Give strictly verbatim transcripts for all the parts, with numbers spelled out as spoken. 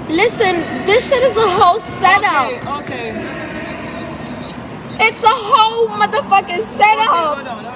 Listen, this shit is a whole setup. Okay, okay. It's a whole motherfucking setup. Okay, hold on, hold on.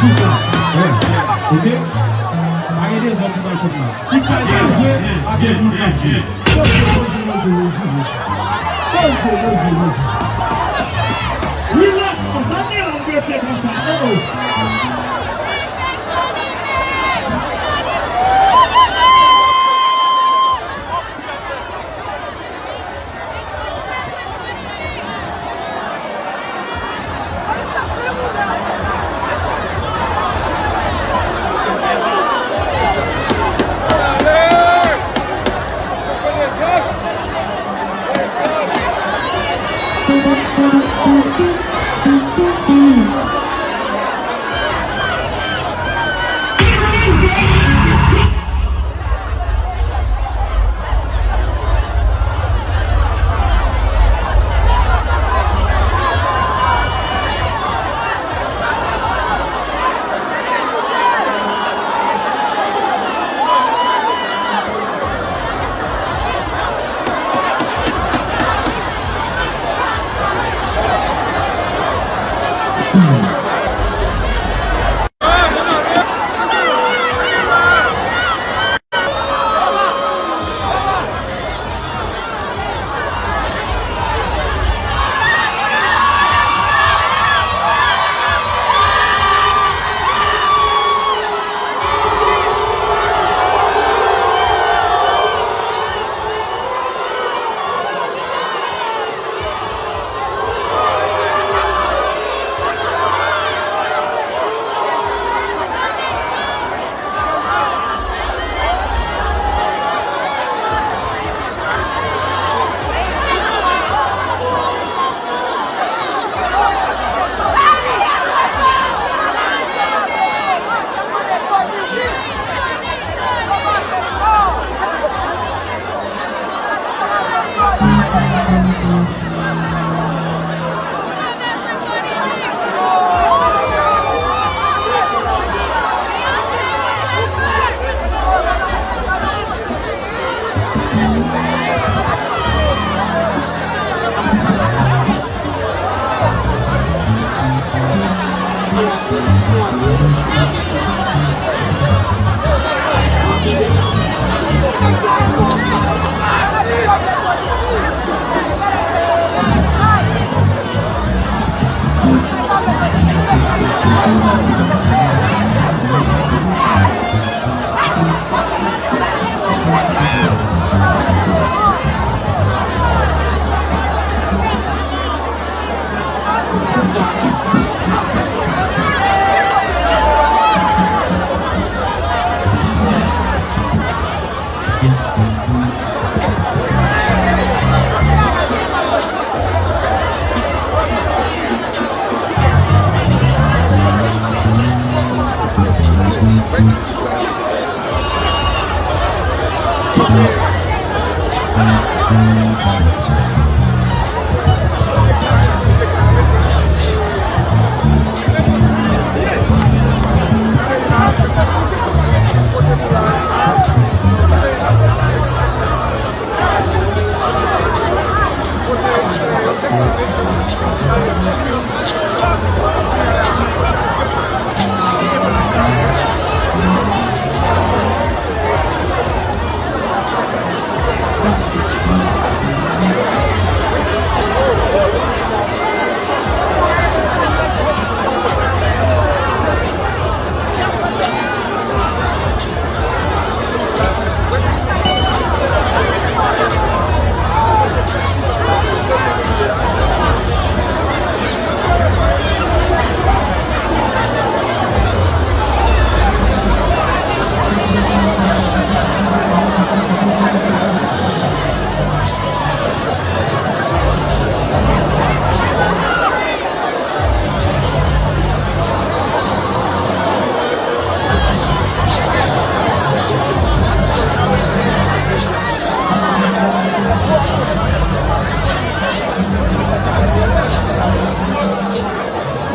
Di sa, wè, oke? Pa gen dezòd ki pral fèt la. Si kay pa jwe, pa gen moun k ap jwe. Poze, poze, poze, poze, poze. Poze, poze, poze. Relax, man, sa gen lè w blese konsa, non?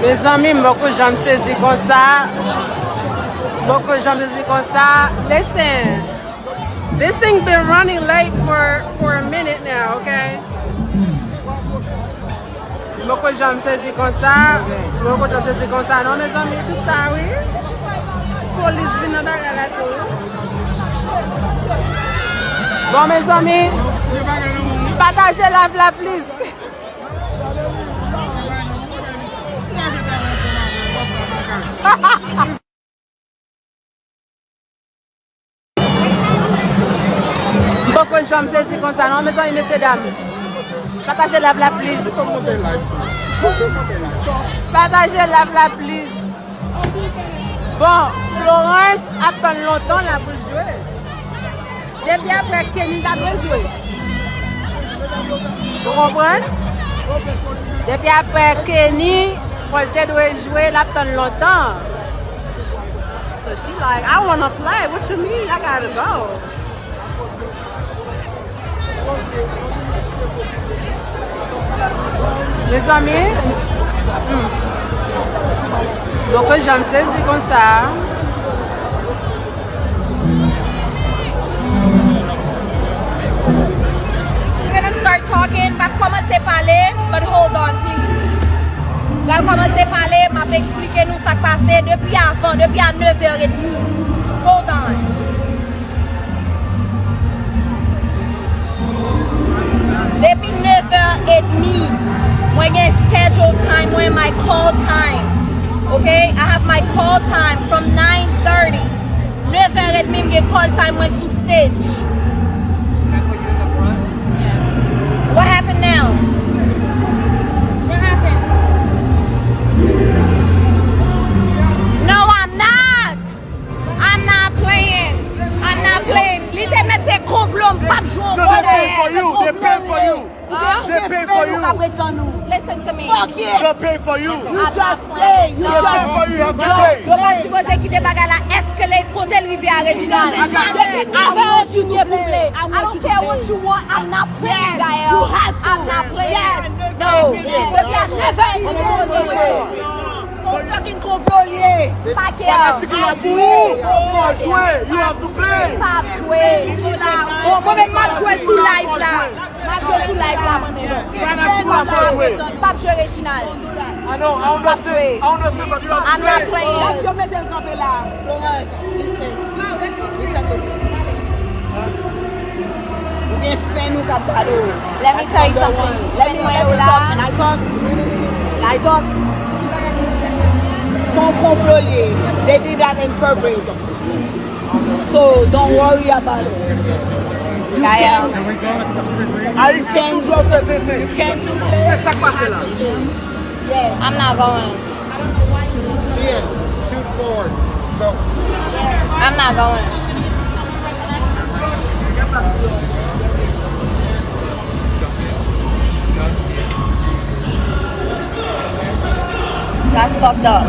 Mezanmi, m poko janm sezi konsa. M poko janm sezi konsa. Listen, this thing been running late for, for a minute now, okay? M poko janm sezi konsa. M poko janm sezi konsa non, mezanmi, tout sa, wi. Polis vin nan bagay la tou. Bon, mezanmi, pataje live la, please. M poko janm sezi konsa non, mezanmi, mesye dam. Pataje live la, please. Pataje live la, please. Bon, Florence ap tann lontan la pou l jwe. Depi apre Kenny ta dwe jwe. Ou konprann? Depi apre Kenny, fò l te dwe jwe, l ap tann lontan. So she like, "I wanna play. What you mean? I gotta go." Mezanmi, hmm. M poko janm sezi konsa. We're gonna start talking. M ap kòmanse pale, but hold on, please. Pral kòmanse pale, m ap eksplike nou sa k pase depi avan, depi a nèv è edmi. Hold on. Depi nèv è edmi, mwen gen schedule time, mwen my call time. Okay? I have my call time from nine thirty. Nèv è edmi, m gen call time mwen sou stage. What happened now? What happened? No, I'm not. I'm not playing. I'm not playing. Li te mete konplo, m p ap jwe yon bòl. They pay for you. They pay for you. They pay for you. Listen to me. Fuck it. They pay for you. You just play. You just play. Yo pa sipoze kite bagay la eskalate kote l rive a Reginald. Depi nèf è edmi, ou te pou play. I don't care what you want. I'm not playing, Gaëlle. I'm not playing. No. Depi a nèf è edmi, ou te pou jwe. Son fucking konplo l ye. Pa kè. Fanatik la pou ou. Fò jwe. You have to play. Pa jwe. Bon, mwen menm m ap jwe sou live la. M ap jwe sou live la, mwen menm. Fanatik la fò jwe. M p ap jwe Reginald. I know, I understand. I understand, but you have to play. I'm not playing. Yo mete l kanpe la. Florence, listen. Listen to me. Ou gen fèn ou k ap pale w. Let me tell you something. Let me, let me talk. Can I talk? Can I talk? Son konplo l ye. They did that in purpose. So, don't worry about it. Gaëlle. Ayisyen toujou ap fè pepe. Se sa k pase la. Yes. I'm not going. Ian, shoot forward. Go. I'm not going. That's fucked up.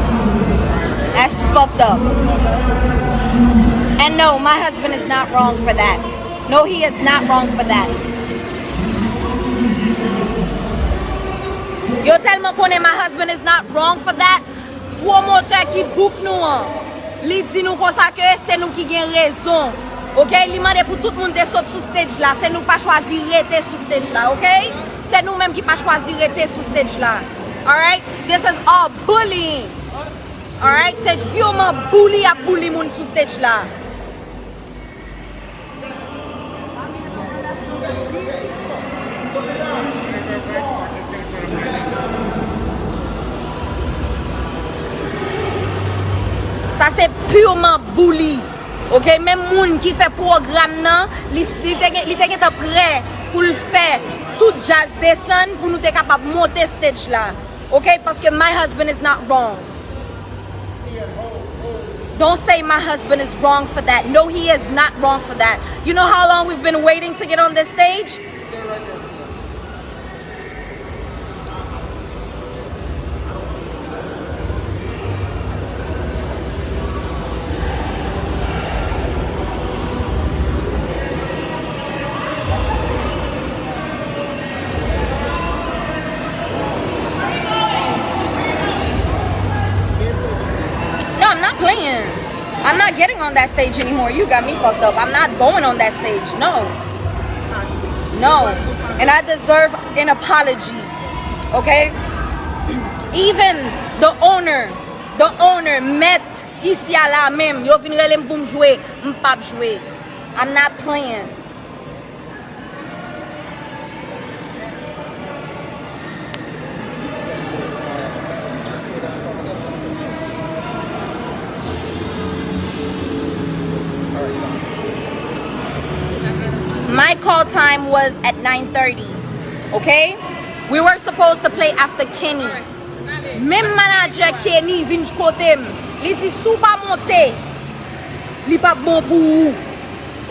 That's fucked up. And no, my husband is not wrong for that. No, he is not wrong for that. Yo tèlman konnen my husband is not wrong for that. Pwomotè ki book nou an, li di nou konsa ke se nou ki gen rezon. Oke? Li mande pou tout moun te sot sou stage la. Se nou k pa chwazi rete sou stage la, oke? Se nou menm ki pa chwazi rete sou stage la. Alright? This is all bullying. Alright? Se purman bully y ap bully moun sou stage la. Sa se purman bully. Oke, menm moun ki fè pwogram nan, li, li te gen, li te gentan prè pou l fè tout djaz desann pou nou te kapab monte stage la. Oke, paske my husband is not wrong. Don't say my husband is wrong for that. No, he is not wrong for that. You know how long we've been waiting to get on this stage? I'm not getting on that stage anymore. You got me fucked up. I'm not going on that stage. No. No. And I deserve an apology. Okay? Even the owner, the owner, mèt isi a la menm, yo vin rele m pou m jwe, m p ap jwe. I'm not playing. My call time was at nine thirty, okay? We were supposed to play after Kenny. Menm manadjè Kenny vin kote m. Li di, "Si w pa monte, li p ap bon pou ou."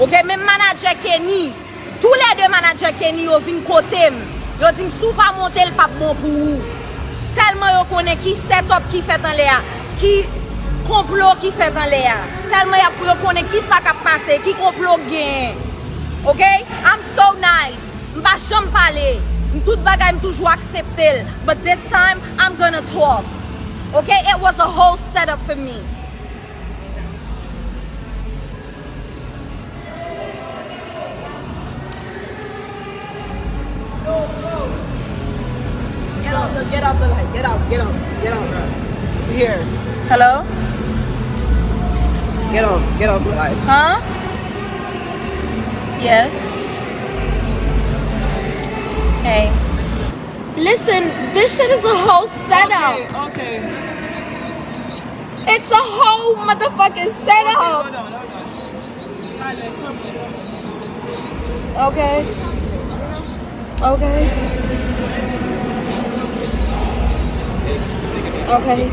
Oke, menm manadjè Kenny, toulède manadjè Kenny yo vin kote m. Yo di m, "Si w pa monte, l p ap bon pou ou." Tèlman yo konnen ki set up ki fèt anlè a, ki konplo ki fèt anlè a. Tèlman y ap, yo konnen ki sa k ap pase, ki konplo k genyen. Oke? I'm so nice. M pa janm pale. M tout bagay m toujou aksepte l. But this time, I'm gonna talk. Okay? It was a whole setup for me. Get off the, get off the light. Get out, get out, get out. Here. Hello? Get off, get off the light. Huh? Yes. Hey. Listen, this shit is a whole setup. Okay, okay. It's a whole motherfucking setup. Okay, hold on, hold on. Tyler, come here. Okay. Okay. Okay.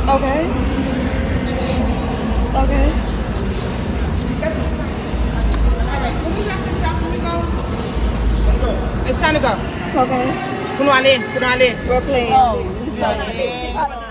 Okay. Okay. It's time to go. Okay. Pou nou ale, pou nou ale. We're playing. Oh, yeah.